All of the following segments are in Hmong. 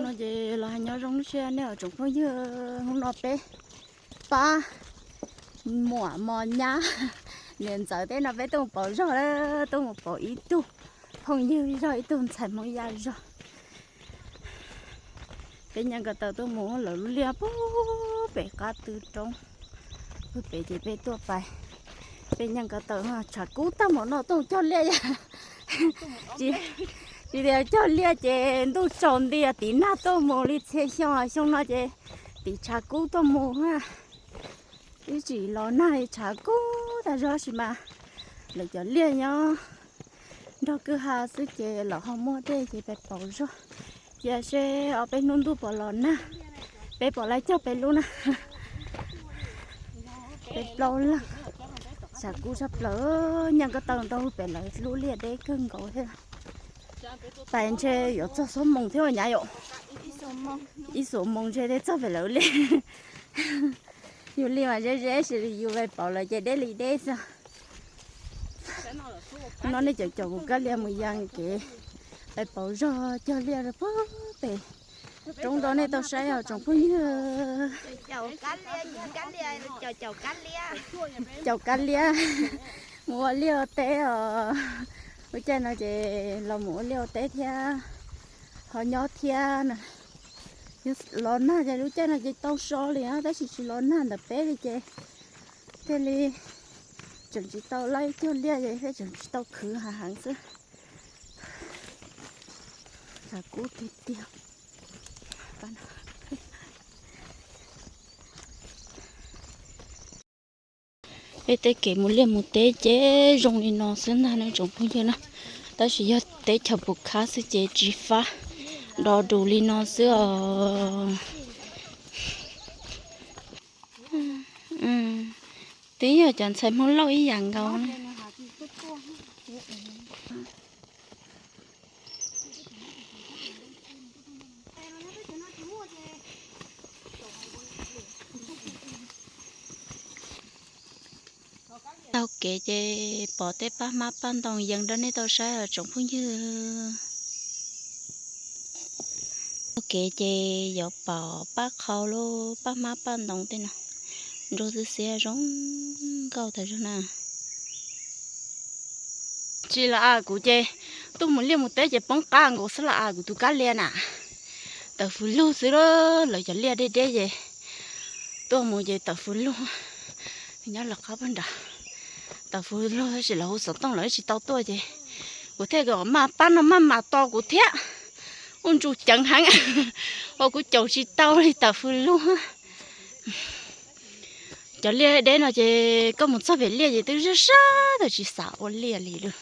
No ces los hais nyob zoo lub sij hawm nej tsoom phooj ywg, hnub no peb pab muam mos nyab niam ntxawm tej no peb tuaj mus pauv zog, tuaj mus pauv ib tug phooj ywg zog, ib tug ntxhais Hmoob Yaj zog. Peb nyeem ko taw tuaj mus lawv lub liaj pem qab tw roob, pem ces peb tuaj pais. Peb nyeem ko taw tshav kub tag mus no tuaj cog liaj, tsis tias cog liaj ces ntuj tsaus nti tiv nag tuaj mus li txhia xyoo, xyoo no ces tiv tshav kub tuaj mus. Ib tsis los nag li tshav kub tag zog sis mas lawv cov liaj nyob nrog kwj ha xwb ces lawv ho muaj dej ces peb pauv zog. Cia seb ob peb hnub ntuj puas los nag, peb puas laib cog peb lub na. Peb plaub leeg, tshav kub tshaj plaws, nyeem ko taw ntau pem lawv lub liaj deb kawg nkaus thiab. Pais ntshe yuav txog xuab moos thiab nyab yom. Ib xuab moos ntshe thiaj txog pem lawv liaj. Yus li mas ze ze sis yus pais pauv lawv ces deb li deb xwb. No nej caum caum kuv kab lias mus ya kev pais pauv zog cog liaj rau pem roob rau nej tau saib os tsoom phooj ywg. Caum kab lias mus ua liaj ua teb os. Lub caij no ces los mus ua liaj ua teb thiab ho nyob thiab na. Los nag ces lub caij no ces tau so li na, tab sis tsis los nag ntawm peb li ces thiaj li tseem tsis tau laib cog liaj ces thiaj tseem tsis tau khwv hav heev xwb. Tshav kub tiag tiag. Peb tej kev mus liaj mus teb ces zoo li no xwb ntag na tsoom phooj ywg na. Tab sis yog teb chaws pus khab xwb ces tsis fab, do dus li no xwb os. Twb yog cov ntxhais Hmoob Lauj ib yam nkaus. Taug kev ces pom tej paj hmab paj ntoo yees rau nej tau saib os tsoom phooj ywg. Taug kev ces yuav pom paj qhau lub paj hmab paj ntoo tej no, nrug xwb xiab zoo nkauj tas zog na. Tsis los as kuv ces tuaj mus liaj mus teb ces poob qab nkaus xwb los as kuv tus kab lias na. Tawm fws lug xwb, lawv cov liaj deb deb ces tuaj mus ces tawm fws lug. Nyob lawv qab pag nrad, tawm fws lug tab sis lawv hu xov tooj lawv tsis tau tuaj ces kuv thiaj kom maj pab no maj mam tos kuv thiab. Ua ntsus ceev heev, ua kuv caum tsis tau li tawm fws lug. Cov liaj deb no ces koj mus txog pem liaj ces twb sab sab tawm tsis xav ua liaj li lawm.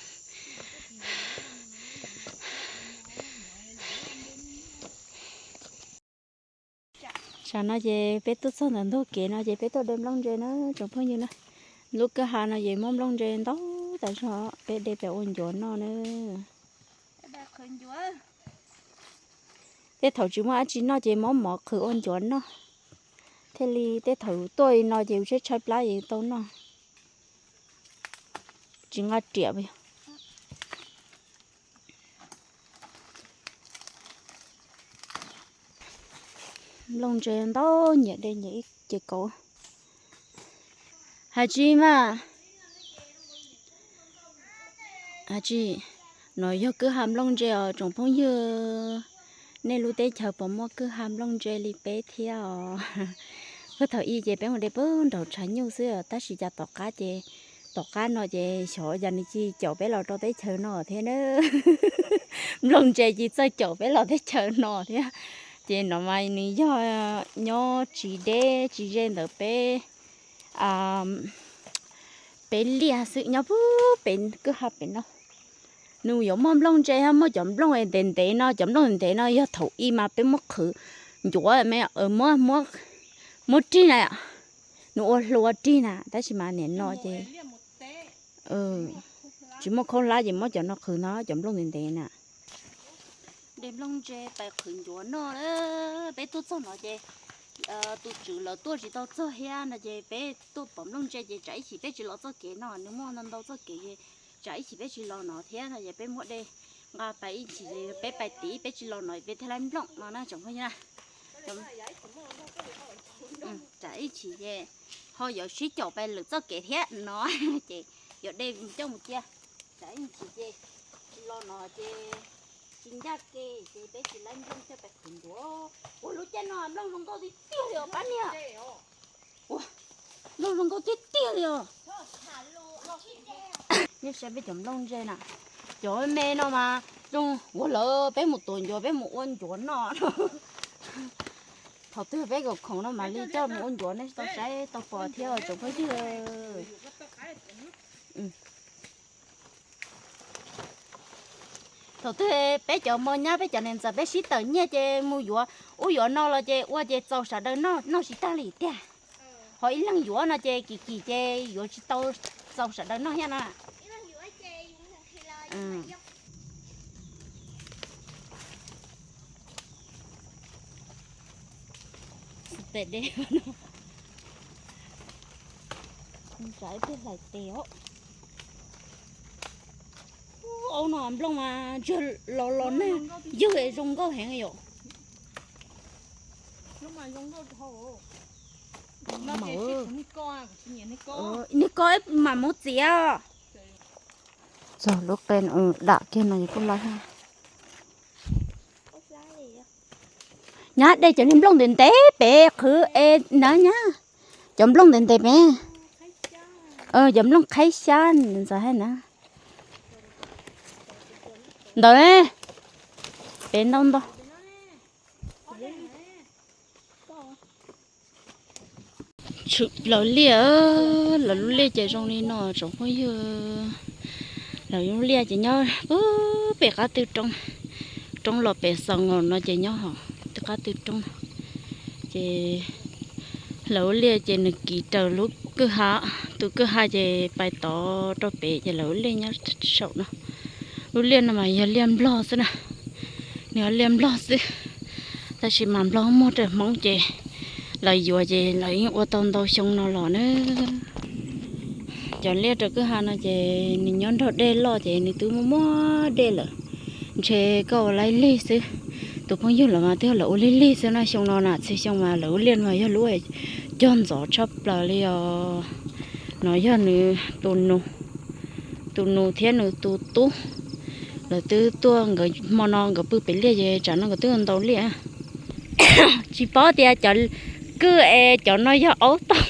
Tsam no ces peb tuaj txog ntawm ntug kev no ces peb tuaj de nplooj ntse na tsoom phooj ywg na. Lub kwj ha no ces muab nplooj ntse ntau tas zog peb de pem ua ncuav noj na. Tej thaum tsis muaj dab tsi noj ces muab mov qhwv ua ncuav noj, thiaj li tej thaum tuaj li no ces yus tshaib tshaib plab ces yus tau noj. Tsis nqa riam. Nplooj ntse ntau, nyiam de nyiam ib ce kauv. Hais tsis mas, hais tsis, no yog kwj ha nplooj ntse os tsoom phooj ywg. Nej lub teb chaws puas muaj kwj ha nplooj ntse li peb thiab os? Puag thaum ub ces peb mus de puag nraum tshav nyuj xwb tab sis cas tom qab ces, tom qab no ces xyov cas nws cia li caum peb los rau teb chaws no thiab na. Nplooj ntse cia li txawj caum peb los teb chaws no thiab. Ces no mas nws yog nyob tsis deb tsis ze ntawm peb, peb liaj xwb nyob puag pem kwj ha pem no. Nws yuav muaj nplooj ntse, muaj cov nplooj ntev ntev no, cov nplooj ntev ntev no yog thaum ub mas peb muab qhwv ncuav, muab, muab rig na, nws ua hlua rig na, tab sis mas nim no ces tsis muaj khaub hlab ces muab cov no qhwv no, cov nplooj ntev ntev na. De nplooj ntse pais qhwv ncuav noj. Peb tuaj txog no ces tus tswv lawv tuaj tsis tau txog thiab no ces peb tuaj pom nplooj ntse ces tsam ib chim peb tsis los txoj kev no, nws muaj ntau ntau txoj kev, tsam ib chim peb tsis los no thiab no ces peb muab de Nqa pais ib chim, peb pais tid peb tsis los no peb thiaj laib nplooj no na tsoom phooj ywg na. Tsam ib chim ces ho yuav sib caum pais lwm txoj kev thiab no ces yuav de coj mus cia. Tsam ib chim ces tsis los no ces tsis ncaj kev ces peb tsis laib nplooj coj pais qhwv ncuav. Ua lub caij no nplooj zoo nkauj tiag tiag li os pab niag. Ua, nplooj zoo nkauj tiag tiag li os. Nej saib peb cov nplooj ntse na, cov me no mas zoo ua lawm peb mus tuav ncuav peb mus ua ncuav noj. Thaum twg peb kaum khoom no mam li coj mus ua ncuav nej tau saib tau pom thiab tsoom phooj ywg. Thaum twg peb cov mos nyab peb cov niam ntxawm peb sib tawm nyiaj ces mus yuav ub yuav no los ces ua ces txaus sawv daws noj noj tsis tag li tiag. Ho ib leeg yuav no ces kim kim ces yuav tsis tau txaus sawv daws noj thiab na. Tes dej no, ib pliag hlais tes os. Aub no nplooj mas ntsawg los los nag, ywg zoo nkauj heev yom. Niag ko mam mus txiav. Txog lub qe dam kiag no kuj laib. Nyab de cov niag nplooj ntev ntev pem qhwv es na nyab. Cov nplooj ntev ntev pem. Cov nplooj qhaib xyab ntxawm hais na. Ntawd ne, pem ntau ntau. Tshwm plaws liaj, lawv lub liaj ces zoo li no tsoom phooj ywg. Lawv lub liaj ces nyob pem qab twb roob, roob los pem xaus no ces nyob hauv twb qab twb roob. Ces lawv lub liaj ces nws kiv raws lub kwj ha, tus kwj ha ces pais tod rau pem ces lawv lub liaj nyob saum no. Lub liaj no mas yog liaj nplog xwb na, nws yog liaj nplog xwb. Tab sis mas nplog muag raws hmoob ces lawv yuav ces lawv yeej ua tau ntau xyoo no los na. Cov liaj rau kwj ha no ces nws nyob nrog dej loj ces nws twb muaj muaj dej lawm. Ntshe koj ua laib lig xwb. Tus phooj ywg lawv mas twb yog lawv ua lig lig xwb na, xyoo no na txhia xyoo mas lawv ua liaj no yog lub cog ntxov tshaj plaws li os. No yog nws tus nus, tus nus thiab nws tus tub. Lawv twb tuaj nkawd hmo no nkawd pw pem liaj ces tsam no nkawd twb ua ntau liaj. Tsis paub tias cov kwj es cov no yog aub tau.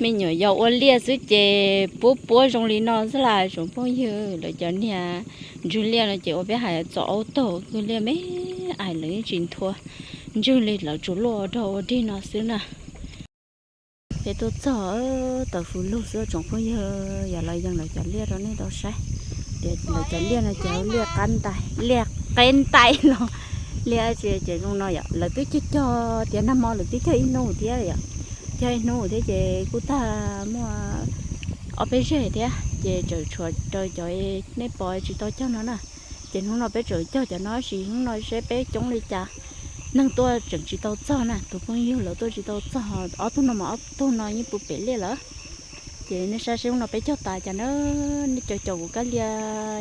Me nyuam yaus ua liaj xwb ces puab puab zoo li no xwb las tsoom phooj ywg. Lawv cov niag ntswg liaj no ces ua peb hais txom aub taug kwj liaj me, ais lawv yeej tsis nthua ntswg li, lawv tsuas luaj ua dog ua dig no xwb na. Peb tuaj txog tawm fws lug xwb tsoom phooj ywg, yog los yees lawv cov liaj rau nej tau saib. Tias lawv cov liaj no ces liaj qab ntais, liaj qeb ntais los liaj tsi ces zoo no yom. Lawv twb cog cog tias nag hmo lawv twb cog ib hnub thiab yom, cog ib hnub thiab ces kuj tag muaj ob peb zeg thiab ces tseem tshuav raws cov nej pom tsis tau cog no na. Ces hnub no peb tseem cog cov no tab sis hnub no seb peb coob li cas, neeg tuaj tseem tsis tau txog na, tus phooj ywg lawv tuaj tsis tau txog, ob tug no mas ob tug no yeej pw pem liaj lawm. Ces nej saib seb hnub no peb cog tas cas na, nej caum caum kuv kab lia,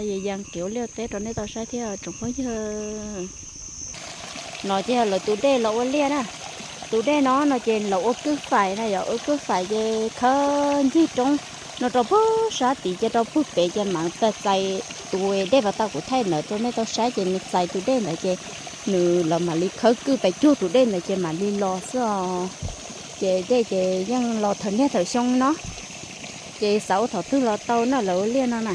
yees kev ua liaj teb rau nej tau saib thiab tsoom phooj ywg. No ces yog lawv tus dej los ua liaj na. Tus dej no no ces lawv ua kwj fais na, yog ua kwj fais ces khawb ncig roob no rau pug sab tid ces rau pug pem ces mam txais tus dej pas tau kuv thaij ntawd rau nej tau saib ces nws txais tus dej ntawd ces nws lawv mam li khawb kwj pes cuag tus dej ntawd ces mam li los xwb os. Ces dej ces yeej los thawm niaj thawm xyoo no, ces xav ua thaum twg los tau na lawv ua liaj no na.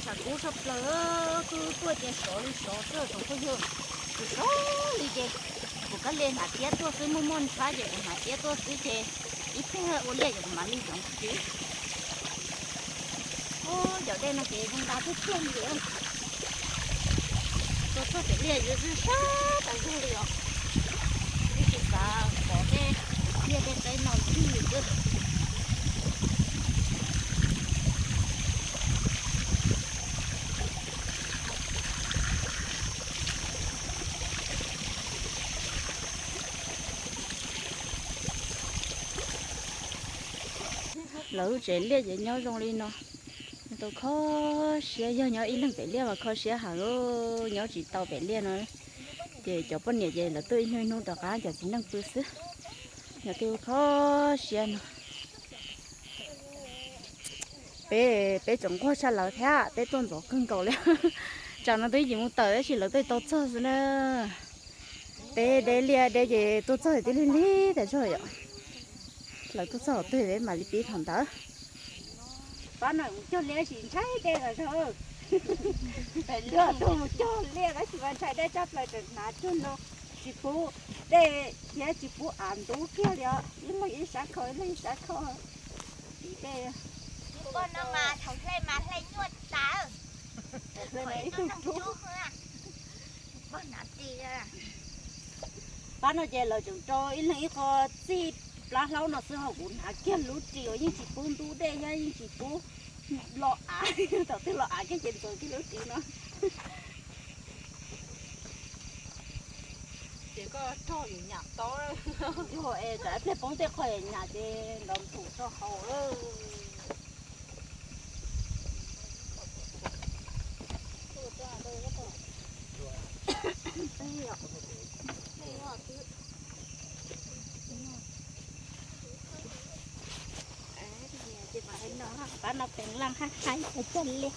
Tshav kub tshaj plaws, kuj tuaj ces sov li sov xwb tsoom phooj ywg, kuv sov li ces kuv kab lia hnav tiab tuaj xwb, muaj muaj ntshab ces kuv hnav tiab tuaj xwb ces ib pliag ua liaj ces kuv mam li yoov tsis. Cov dej no ces zoo nqa tib pliag li. Tuaj txog pem liaj yuav zig sab tas zog li os. Yeej tsis xav pom tej liaj tej teb no zig li xwb. Lawv lub tsev liaj ces nyob zoo li no, nyob tau kho siab, yog nyob ib leeg pem liaj mas kho siab heev, nyob tsis tau pem liaj no. Ces cov poj niam ces lawv tuaj ib hnub ib hnub rov qab cov txiv neej pw xwb, nyob twb kho siab no. Peb, peb tseem nquag tshaj lawv thiab, peb tuaj ntxov kawg nkaus li. Tsam no twb yim mus tawm tab sis lawv tuaj tau txog xwb na. Peb deb liaj deb ces tuaj txog twb lig lig tas zog yom. Lawv tuaj txog qhov twg peb mam li pib thaum ntawd. Pab no mus cog liaj tab sis ntshai dej tas zog. Peb tuaj mus cog liaj tab sis mas ntshai dej tshaj plaws, tseem hnav cuag no tsis pub, dej thiab tsis pub av ntub kiag li os, ib leeg ib sab khau ib leeg ib sab khau. Pib dej. Poj no mas thaum hle mas hle nyuaj tas. Hle ib tug rub. Pab no ces lawv tseem rau ib leeg ib qho txij plab hlaub no xwb, ho kuv hnav kiag lub ris uas yeej tsis pub ntub dej thiab yeej tsis pub lo av, thaum twg lo av kiag ces ntxuav kiag lub ris no. Ces koj rog yus nyam tau. Yog es tsam ib pliag poob tej qho yam nyam ces nrov nthum rau hauv lawm. Pab no peev leej hab haib cog liaj.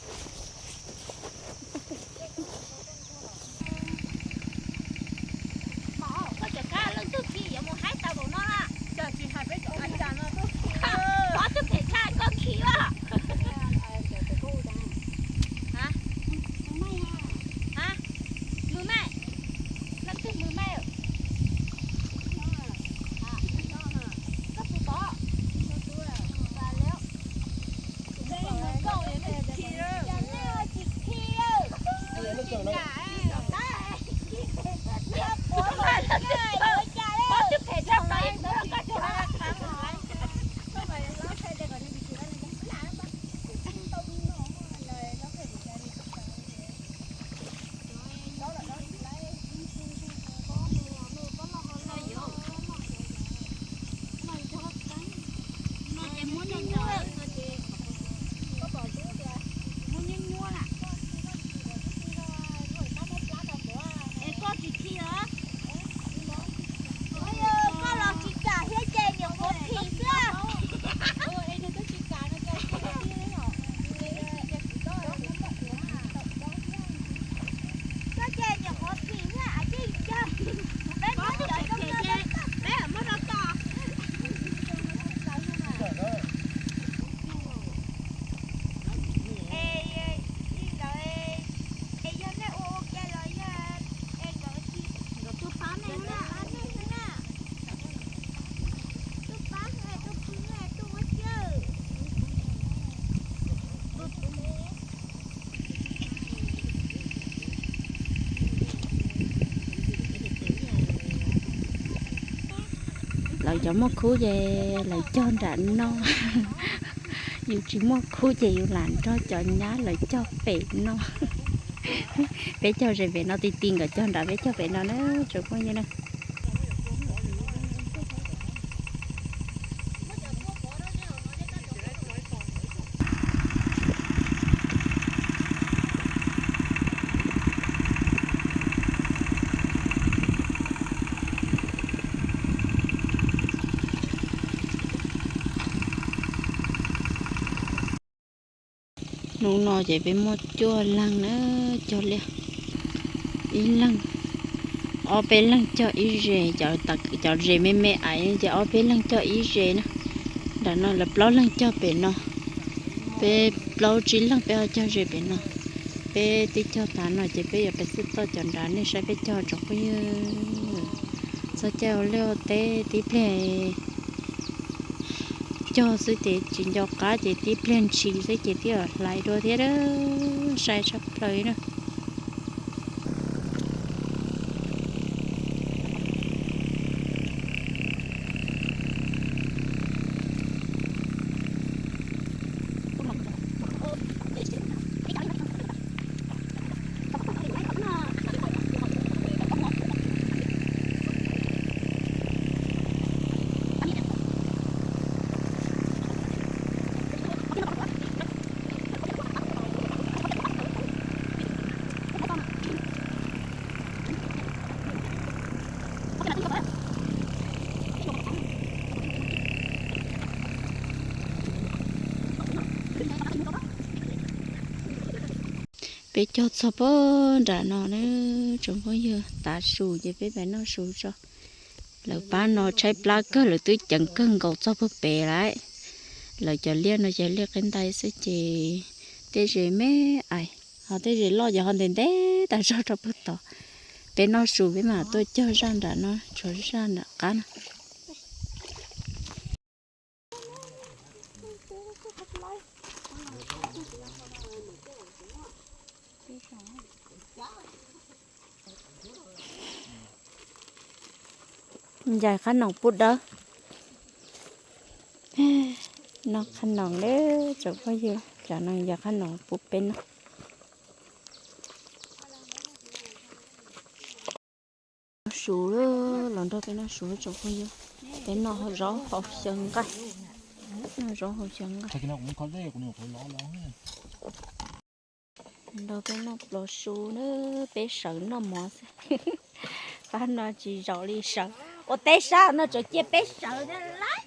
Koj cov kab leej tug khi yuav mus haib tau npaum no na. Cas tsis hais peb cov a cas no tub khi, ob tug phem tshaj koj khi os. Mws maij, leej twg mws maij? Koj puas pom? Es koj tsis khi os? Koj los tsis kam thiab ces nyuam qhuav phim xwb. Koj ces nyuam qhuav phim thiab, a, tsis cog. Peb muab cov zoo no, peb muab rau koj. Es, es nkawd, es yog nej ua ua ke los yog es nkawd tsis, nkawd tus pab nej na, nej na, tus pab nej, tus pw nej, tus ua cawj. Lawv cov muaj khub ces lawv cog nram no, yus tsis muaj khub ces yus lam nrog cov nyab lawv cog pem no. Peb cog ze pem no, ti ti nkawd cog nram, peb cog pem no na tsoom phooj ywg na. Hnub no ces peb muaj cuaj leeg na, cog liaj. Ib leeg, ob peb leeg cog ib zes, cov, cov zes me me aiv ces ob peb leeg cog ib zes na. Nram no lawv plaub leeg cog pem no, peb plaub tsib leeg peb ho cog ze pem no. Peb twb cog tas no ces peb yuav pem xwb toj cov nrad nej saib peb cog tsoom phooj ywg. Txog caij ua liaj ua teb tib pliag cog xwb ces tsis nco qab ces tib pliag ntshis xwb ces twb hlais dua thiab, sai tshaj plaws na. Peb cog txog puag nram no na, tsoom phooj ywg, tav su ces peb pais noj su tso. Lawv pab no tshaib plab kawg, lawv twb ceev kawg nkaus txog puag pem lawm. Lawv cov liaj no ces liaj qeeb ntais xwb ces tej zes me ais, ho tej zes loj ces ho ntev ntev tas zog rau puag tod. Peb noj su peb mam tuaj cog zaj nram no, tshuav zaj nram qab no. Ncaim qab noom pub dawb. Noj qab noom lawm tsoom phooj ywg, cov no ncaim qab noom pub peb noj. Su, los nrog peb noj su tsoom phooj ywg. Peb noj zaub hau xyaw nqaij. Noj zaub hau xyaw nqaij. Nrog peb noj plov su na, peb sawv noj mov xwb. Qab no tsis zaum li sawv. Ua teb sab no tseem cia peb sawv thiab lawm.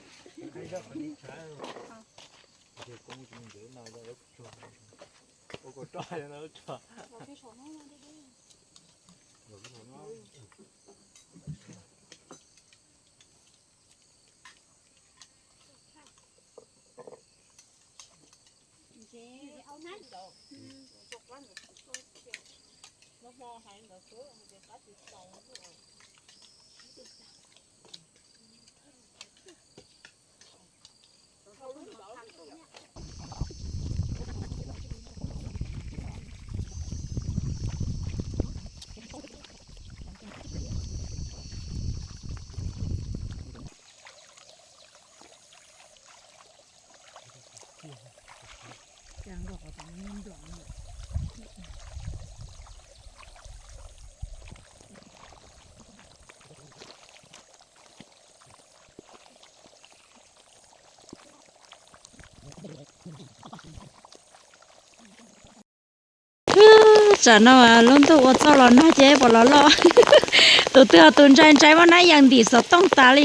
Tsam no lub ntuj ua txoj los nag ces pom los loj. Tus twg ho tus ntsai ntsai muab nab yees ntim xov tooj tas li.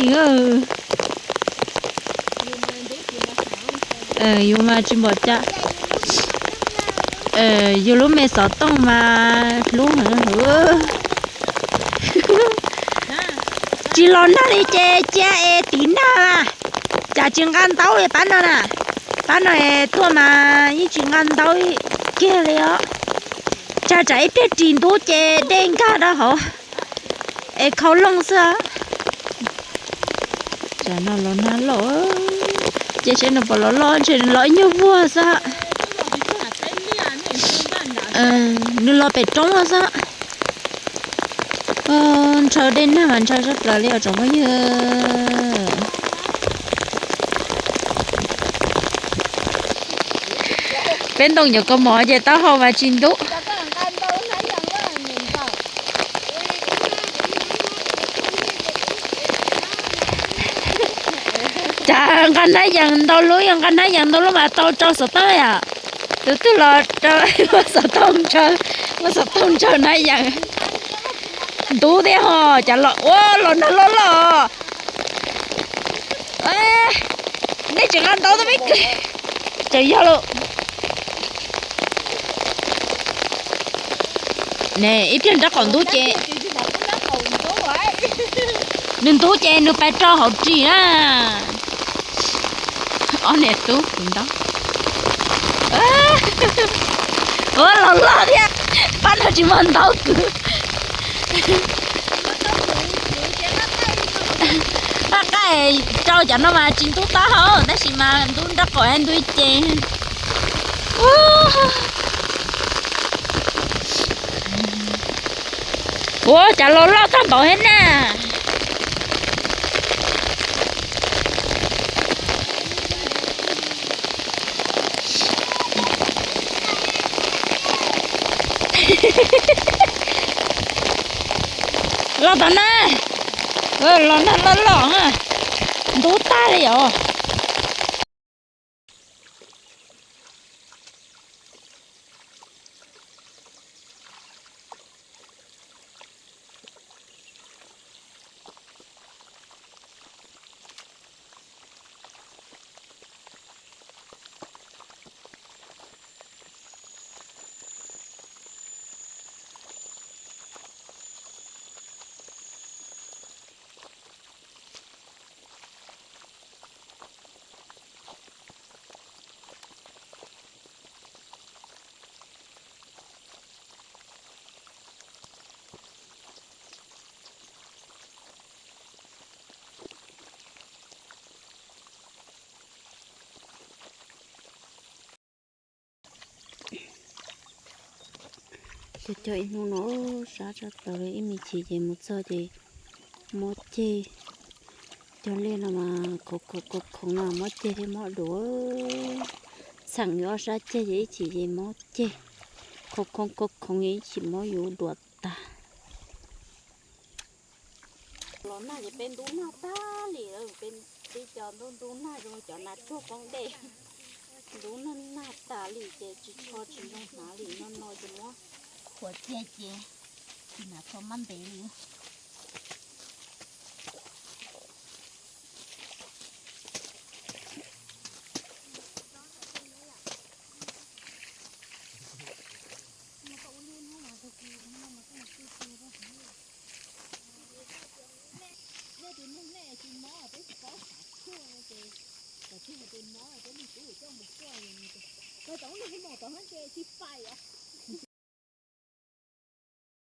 Yus mas tsis npaum cas. Yus lub me xov tooj mas hlub heev. Tsis los nag li ces cia es tiv nag. Cas tsis nqa ntaub li pab no na? Pab no es tuaj mas yeej tsis nqa ntaub kiag li os. Tsam tsam ib pliag ris ntub ces dej nkag rau hauv es khau looj xwb. Tsam no los nag loj, ces seb nws puas los loj, ntshe los ib nyuag vuag xwb. Nws los pem roob xwb. Ntshaw dej nag mas ntshaw sab plaws li os tsoom phooj ywg. Peb ntoo cov kaus mom ces taub hau mas tsis ntub. Cas nqa hnab yees ntau lub, yog nqa hnab yees ntau lub mas tau rau xov tooj yom. Tus twg los rau muab xov tooj ntshaw, muab xov tooj ntshaw hnab yees. Ntub thiab ho, cas los ua los nag loj loj. Nej tseem nqa ntau tau peb kws, tseem yog lawm. Ne ib pliag nrab qaum ntub ces, nws ntub ces nws pais rau hauv ris na. Ob niam tub kwv ntaub. Ua los loj thiab, pab no tsis muaj ntaub kwv. Nqaij qaij rau cov no mas tsis ntub taub hau tab sis mas ntub nrab qaum thiab ntub ib ce. Ua cas los loj tag npaum thiab na. Los tom na, los nag loj loj, ntub tag li os. Cog cog ib hnub no sab tshaj tawm li, ib me chim ces mus txog ces mob ceg. Cog liaj no mas khoov khoov khoov khoov no mob ceg thiab mob duav. Txheem yuav ob sab ceg ces ib chim ces mob ceg, khoov khoov khoov khoov ib chim mob yuav duav tag. Los nag ces peb ntub nag tag li, peb cov ntub ntub nag zoo cov nas tsuag poob dej. Ntub nag nag tas li ces tsis tsho tsis zoo hnav li, no no ces muab khuam cia ces tsis hnav tsho mab ntev li. Nej tus neeg nej tsis mob peb tsis paub xav tshuaj ces, thaum twg hais tias mob peb mus tub coj mus kuaj, thaum ub nws hu mom tom hab ces tsis pais os.